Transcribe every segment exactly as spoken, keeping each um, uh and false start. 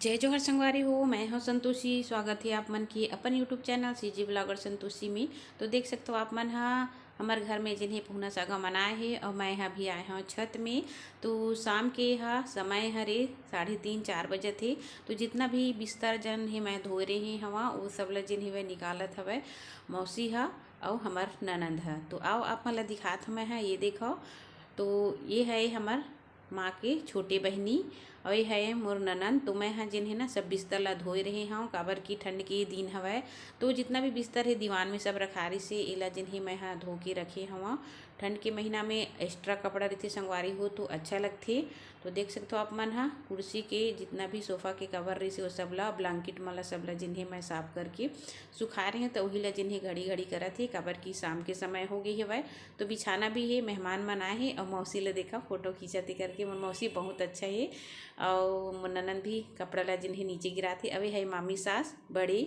जय जोहार संगवारी हो, मैं हूं संतोषी। स्वागत हे आप मन के अपन YouTube channel CG blogger Santoshi में। तो देख सकथो आप मन ह, हमर घर में जिन्हें पुहना सगा मनाए हे और मैं ह अभी आए हूं छत में। तो शाम के ह समय हरे साढ़े तीन चार बजे थे। तो जितना भी बिस्तर जन हे मैं धोए रहे हवा, वो सब ला जिन्हें वह निकालत हवय मौसी ह और हमर ननंद ह। तो आओ आप मन ला दिखात हूं मैं ह, ये देखो। तो ये है हमर माँ के छोटे बहिनी, और ये है मोर ननंद। तो मैं ह जिन्हें ना सब बिस्तर ला धोए रहे हूँ, काबर कि ठंड के दिन हवय। तो जितना भी बिस्तर है दीवान में सब रखा रही से, एला जिन्हें मैं ह धो के रखे हवा। ठंड के महीना में एक्स्ट्रा कपड़ा रहते संगवारी हो, तो अच्छा लगथे। तो देख सकते हो आप मन ह, कुर्सी के जितना भी सोफा के कवर रही से, वो सब ला, ब्लैंकेट मन ला, सब ला जिन्हें मैं साफ करके सुखा रहे हैं। तो वही ला जिन्हें घड़ी घड़ी करत हे, काबर कि शाम के समय हो गई हवय। तो बिछाना भी हे, मेहमान मन आए हे और मौसी ला देखा फोटो खींचत हे करके। मोर मौसी बहुत अच्छा हे और मोर ननंद भी कपड़ा ला जिन्हें नीचे गिरात हे। अवे है मामी सास बड़े,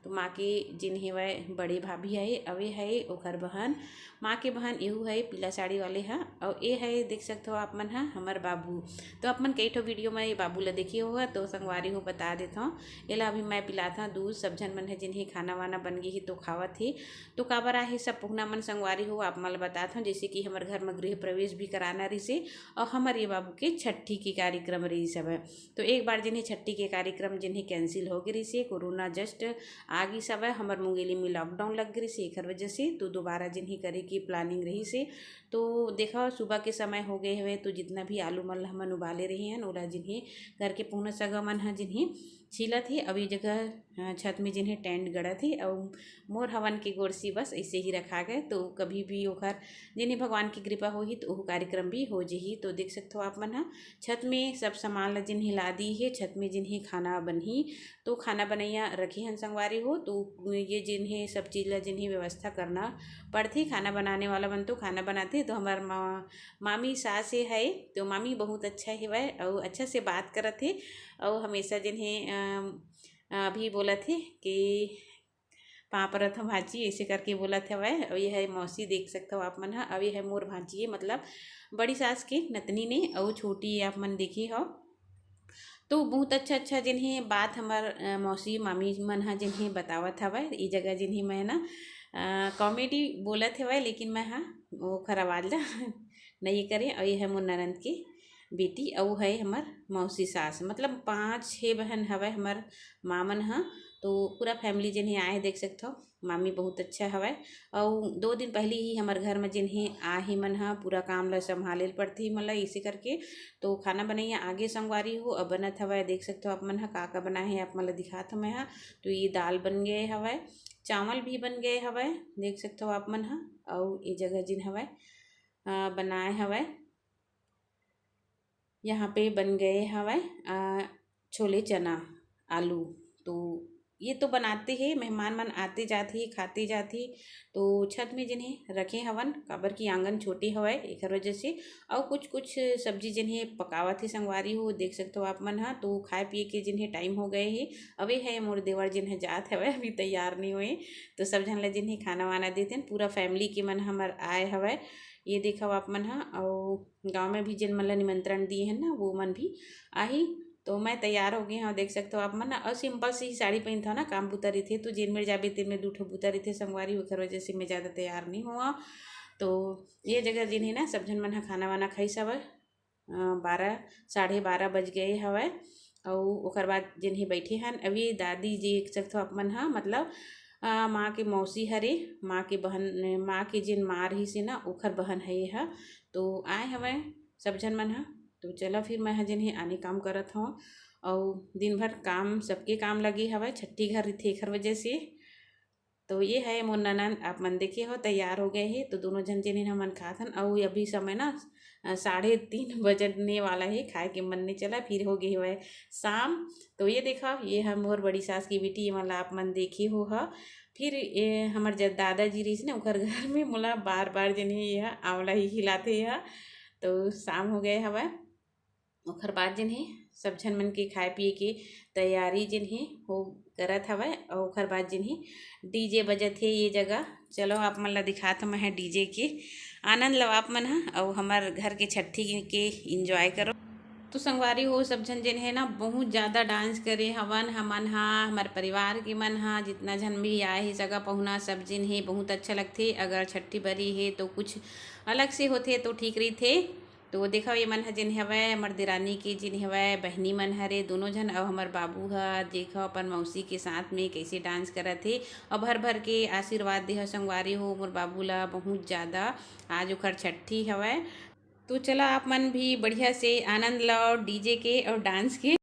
तो माँ के जिन्हें वह बड़े भाभी है, अवे है ओखर बहन, माँ के बहन एहू है पीला साड़ी वाले ह। और ए है, देख सकते हो आप मन ह, हमर बाबू। तो आप मन कई ठो वीडियो में ये बाबू ला देखे होगा, तो संगवारी हो बता देता हूँ। एला अभी मैं पिलात हूँ दूध। सब झन मन है जिन्हें खाना वाना बन गई ही तो खावत ही। तो काबर आहे सब पुहना मन संगवारी हो, आप मन ल बतात हूँ, जैसे कि हमर घर में गृह प्रवेश भी कराना रहिसे और हमर ये बाबू के छठी के कार्यक्रम रहिस हवय। तो एक बार जिन्हें छठी के कार्यक्रम जिन्हें कैंसिल हो गए रहिसे, कोरोना जस्ट आ गई हवय, हमर मुंगेली में लॉकडाउन लग गए रहिसे, एकर वजह से तो दोबारा जिन्हें करे की प्लानिंग रहिसे। तो देखा सुबह के समय हो गए हवे, तो जितना भी आलू मन ल हमन उबाले रहे हैं ओला जिन्हें घर के पुहना सगा मन ह जिन्हें छीलत हे। अब ये जगह अ, छत में जिन्हें टेंट गड़त हे अउ मोर हवन के गोरसी बस ऐसे ही रखा गए। तो कभी भी ओखर जिन्हें भगवान की कृपा होही तो ओहू कार्यक्रम भी हो जही। तो देख सकते हो आप मन ह, छत में सब सामान ला जिन्हें ला दी हे, छत में जिन्हें खाना बनही। तो खाना बनैया रखे हन संगवारी हो, तो ये जिन्हें सब चीज ला जिन्हें व्यवस्था करना पड़थे। खाना बनाने वाला मन तो खाना बनाथे, तो हमार मा-, मामी सास हे है, तो मामी बहुत अच्छा हेवय अउ अच्छा से बात करत हे। अउ हमेशा जिन्हें अ, अभी बोलत हे कि पाँव परत हव भांची, ऐसे करके बोलत हवय। अउ ये है मौसी, देख सकत हव आप मन ह। अउ ये है मोर भांची, ये मतलब बड़ी सास के नतनी ने, अउ छोटी आप मन देखे हव। तो बहुत अच्छा अच्छा जिन्हें बात हमर अ, मौसी मामी मन ह जिन्हें बतावत हवय। ये जगह जिन्हें मैं ना अ, कॉमेडी बोलत हवय, लेकिन मैं ह ओखर आवाज ला नहीं करे। अउ ये है मोर ननंद के बेटी, अउ है हमर मौसी सास, मतलब पाँच छः बहन हवय हमर माँ मन ह। तो पूरा फैमिली जिन्हें आए हे, देख सकत हव, मामी बहुत अच्छा हवय। अउ दो दिन पहली ही हमर घर में जिन्हें आहे मन ह पूरा काम ला संभाले ल पड़थे मन ला, इसे करके। तो खाना बनैया आगे संगवारी हो, अब बनत हवय, देख सकत हव आप मन ह का का बनाए हे, आप मन ला दिखात हव मैं ह। तो ये दाल बन गए हवय, चावल भी बन गए हवय, देख सकत हव आप मन ह। अउ ये जगह जिन हवय अ, बनाए हवय, यहाँ पे बन गए हवय अ, छोले चना आलू। तो ये तो बनाते हे, मेहमान मन आते जात हे, खाते जात हे। तो छत में जिन्हें रखे हवन, काबर की आंगन छोटे हवय, एकर वजह से। अउ कुछ कुछ सब्जी जिन्हें पकावत हे संगवारी हो, देख सकत हव आप मन ह। तो खाए पिए के जिन्हें टाइम हो गए हे, अवे है मोर देवर जिन्हें जात हवय, अभी तैयार नहीं होए। तो सब झन ला जिन्हें खाना वाना देतेन, पूरा फैमिली के मन हमर आए हवय। ये देखव आप मन ह, अउ गाँव में भी जेन मन ला निमंत्रण दिए हैं ना, वो मन भी आही। तो मैं तैयार हो गए हव, देख सकत हव आप मन। अउ सिंपल सी ही साड़ी पहनत हव ना, काम बुता रहिथे, तो जेन मेर जाबे तेन में दू ठो बुता रहिथे संगवारी, ओखर वजह से मैं ज़्यादा तैयार नहीं होवव। तो ये जगह जिन्हें ना सब झन मन ह खाना वाना खाइस हवय। अ, बारह, साढ़े बारह बज गए हवय। अउ ओकर बाद जेन हे बैठे हन, अभी दादी जी एक सकथो आप मन ह, मतलब, अ, माँ के मौसी हरे, माँ के बहन, माँ के जेन माँ रहिस हे ना, ओखर बहन हे ह। तो आए हवय सब झन मन ह। तो चलो फिर मैं ह जेन हे आने काम करत हव। अउ दिन भर काम, सबके काम लगे हवय, छट्ठी घर रहिथे, एखर वजह से। तो ये है मोर ननंद, आप मन देखे हो, तैयार हो गए हे। तो दोनों झन जेन हमन खात हन, अउ अभी समय ना, अ, साढ़े तीन बजने वाला हे, खाए के मन नहीं चला, फिर हो गए हवय शाम। तो ये देखा, ये है मोर बड़ी सास की बेटी, ये वाला आप मन देखे हो ह। फिर ये हमर जब दादाजी रहिस ना, ओकर घर में मोला बार बार जेन हे ये ह आंवला ही खिलाथे ह। तो शाम हो गए हवय। ओखर बाद जेन हे, सब झन मन के खाए पिए के तैयारी जेन हे, हो करत हवय। अउ ओखर बाद जेन हे, डीजे बजत हे ये जगह। चलो, आप मन ला दिखात हव मैं ह डीजे के आनंद लो आप मन ह, अउ हमर घर के छट्ठी के एंजॉय करो। तो संगवारी हो, सब झन जेन हे ना, बहुत ज़्यादा डांस करे हवन। हमन हा, हमर परिवार के मन हा, जितना झन भी आए हे, सगा पहुना, सब झन हे, बहुत अच्छा लगथे। अगर छट्ठी बरी हे तो कुछ अलग से होथे तो ठीक रहिथे। तो देखव, ये मन ह जेन हवय, हमर देरानी के जेन हवय, बहिनी मन हरे, दोनों झन, अउ हमर बाबू ह, देखव, अपन मौसी के साथ में कैसे डांस करत हे। अब भर भर के आशीर्वाद देह संगवारी हो मोर बाबू ला, बहुत ज़्यादा। आज ओखर छट्ठी हवय। तो चला, आप मन भी बढ़िया से आनंद लाओ डीजे के और डांस के।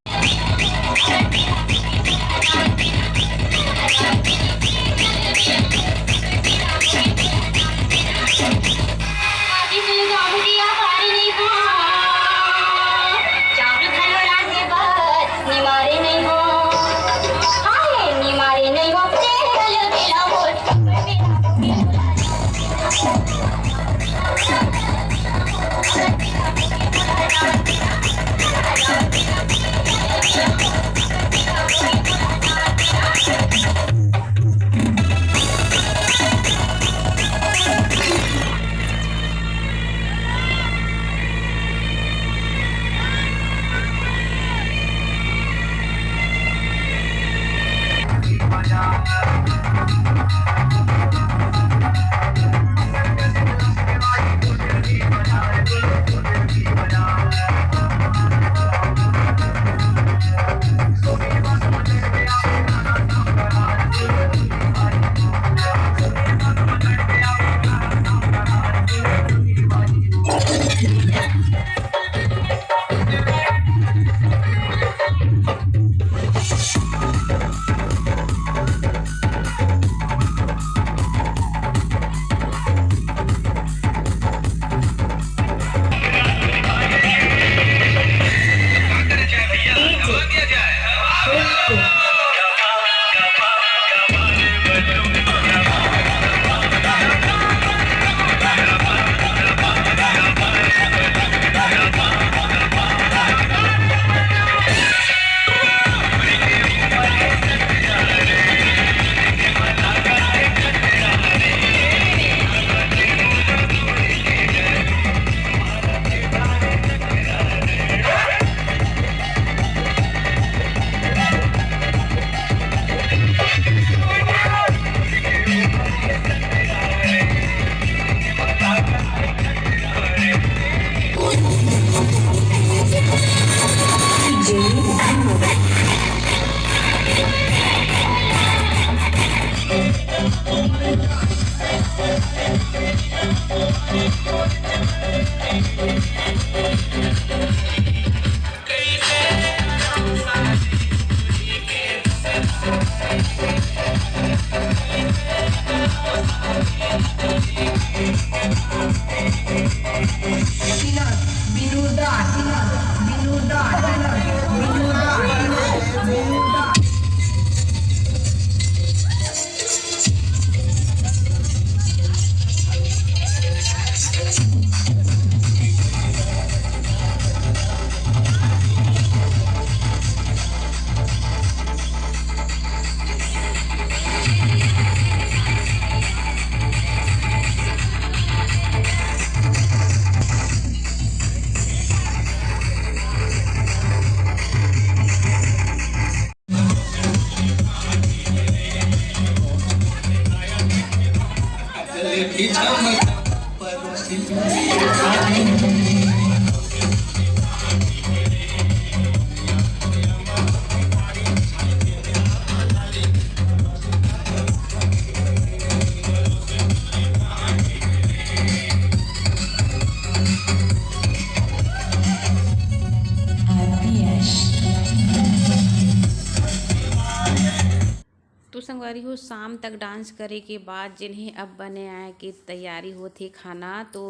तो संगवारी हो, शाम तक डांस करे के बाद जेन हे अब बने आए के तैयारी होत हे खाना। तो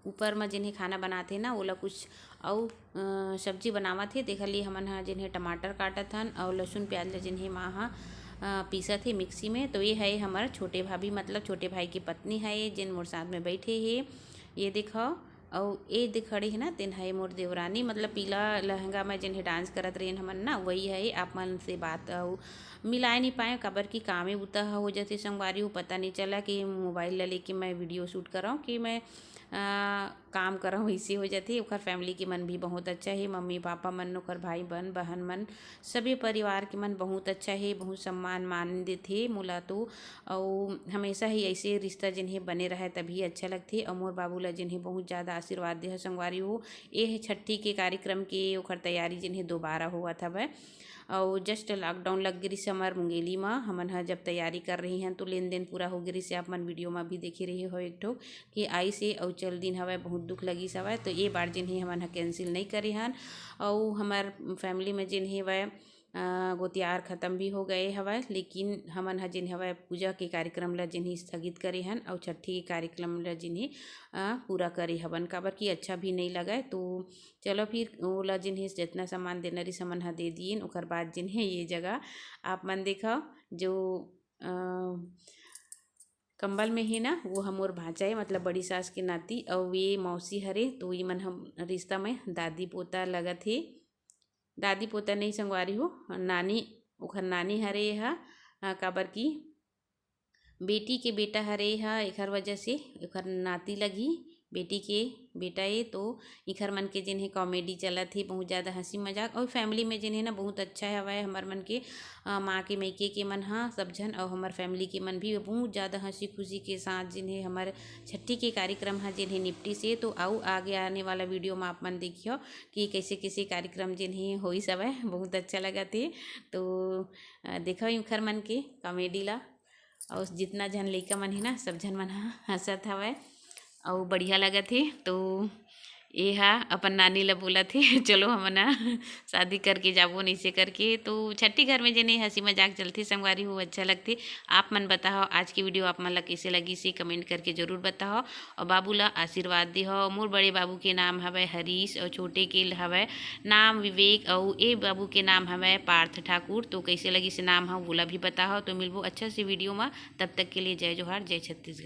ऊपर म जेन हे खाना बनात हे ना, ओला कुछ अउ, अ, सब्जी बनावत हे। तेखर लिए हमन ह जेन हे टमाटर काटत हन अउ लहसुन प्याज ल जेन हे माँ ह, अ, पीसत हे मिक्सी में। तो ये है हमर छोटे भाभी, मतलब छोटे भाई की पत्नी है, जेन मोर साथ में बैठे हे। ये देखो, अउ ए दे खड़े हे ना, तेन हे मोर देवरानी, मतलब पीला लहंगा में जेन हे डांस करत रहेन हमन ना, वही है। आप मन से बात अउ मिलाए नहीं पाए, काबर कि कामे बुता ह हो जाथे संगवारी हो, पता नहीं चला कि मोबाइल ला लेके मैं वीडियो शूट कराऊँ कि मैं, आ, काम करंव, वैसे हो जाथे। ओकर family के मन भी बहुत अच्छा हे, मम्मी पापा मन, ओकर भाई बहन, बहन मन, सभी परिवार के मन बहुत अच्छा हे, बहुत सम्मान मान देथे मोला तो। अउ हमेशा ही ऐसे रिश्ता जिन हे बने रहय, तभी अच्छा लगथे। अउ मोर बाबू ला जिन हे बहुत ज़्यादा आशीर्वाद दे हे संगवारी हो। ए हे छठी के कार्यक्रम के, ओकर तैयारी जिन हे दोबारा होवत हवय। अउ just lockdown लग गे रिहिस हमर मुंगेली म, हमन ह जब तैयारी कर रही हन तो लेन देन पूरा हो गे रिहिस। आप मन video म भी देखे रहे हो एक ठो कि आइस हे अउ चल दिन हवय, बहुत दुख लगिस हवय। तो ये बार जिन हे हमन ह cancel नहीं करे हन। अउ हमर family में जिन हे वय अ, गोतियार खत्म भी हो गए हवय, लेकिन हमन ह जिन हवय पूजा के कार्यक्रम ला जिन हे स्थगित करे हन अउ छठी के कार्यक्रम ला जिन हे अ, पूरा करे हवन, काबर कि अच्छा भी नहीं लगय। तो चलो फिर ओला जिन हे जितना सामान देना रिहिस हमन ह दे दिएन। ओकर बाद जिन हे ये जगह आप मन देखव जो अ, कंबल में हे ना, वो ह मोर भांचा हे, मतलब बड़ी सास के नाती, अउ ये मौसी हरे, तो ये मन हम रिश्ता में दादी पोता लगत हे। दादी पोता नहीं संगवारी हो, नानी, ओखर नानी हरे ये ह, अ, काबर कि बेटी के बेटा हरे ये ह, एखर वजह से ओखर नाती लगही, बेटी के बेटा ये। तो इखर मन के जिन हे comedy चलत हे, बहुत ज़्यादा हंसी मजाक, और family में जिन हे ना बहुत अच्छा हवय हमर मन के, अ, माँ के मइके के मन ह सब झन, और हमर family के मन भी बहुत ज़्यादा हंसी खुशी के साथ जिन हे हमर छठी के कार्यक्रम ह जिन हे निपटिस हे। तो अउ आगे आने वाला video में आप मन देखियो कि कैसे कैसे कार्यक्रम जिन हे होइस हवय, बहुत अच्छा लगत हे। तो अ, देखो इखर मन के comedy ला, अउ जितना झन लइका मन हे ना, सब झन मन ह हंसत हवय अउ बढ़िया लगत हे। तो ये हा अपन नानी ला बोलत हे, "चलो हमन ह शादी करके जाबो," नइसे करके। तो छठी घर में जेने हंसी मजाक चलथे संगवारी हो, अच्छा लगथे। आप मन बताओ आज की video आप मन ला कैसे लगिस हे, comment करके जरूर बताओ। और बाबू ला आशीर्वाद देहो। मोर बड़े बाबू के नाम हवय हरीश और छोटे के हवय नाम विवेक, अउ ए बाबू के नाम हवय पार्थ ठाकुर। तो कैसे लगिस नाम ह, वोला भी बताओ। तो मिलबो अच्छा से video म, तब तक के लिए जय जोहार, जय छत्तीसगढ़।